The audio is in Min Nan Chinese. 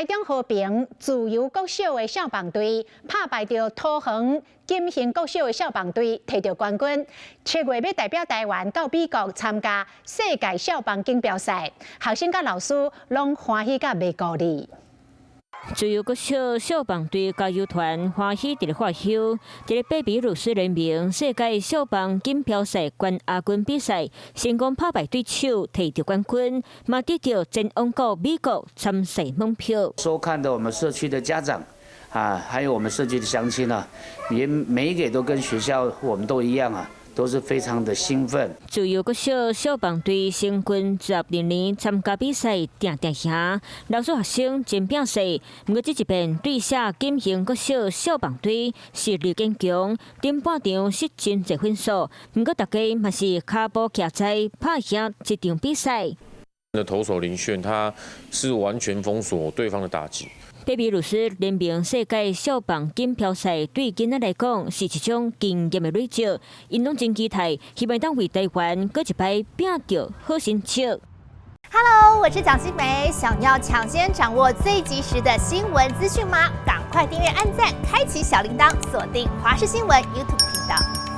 台中和平自由國小的少棒隊拍敗著桃園錦興國小的少棒隊，提著冠軍。7月欲代表台灣到美國參加世界少棒錦標賽，學生佮老師攏歡喜甲袂顧裡。自由國小少棒隊加油團歡喜佇咧發岫，佇咧貝比魯斯聯盟世界少棒錦標賽冠亞軍比賽，成功拍敗對手，提著冠軍，嘛得著前往到美國參賽門票。收看的我們社區的家長啊，還有我們社區的鄉親啊，也每一個都跟學校我們都一樣啊，都是非常的興奮。自由國小少棒隊成軍12年參加比賽，定定贏，老師學生真拼勢。毋過這一遍對下錦興國小少棒隊實力堅強，頂半場失真濟分數。毋過大家嘛是跤步徛在拍贏這場比賽。的投手林炫，他是完全封鎖對方的打擊。貝比魯斯聯盟世界少棒錦標賽對囡仔來講是一種經驗的累積，𪜶攏真期待，希望當為台灣閣一擺拼著好成績。 Hello，我是蔣新梅，想要搶先掌握最及時的新聞資訊嗎？趕快訂閱、按讚、開啟小鈴鐺，鎖定華視新聞 YouTube 頻道。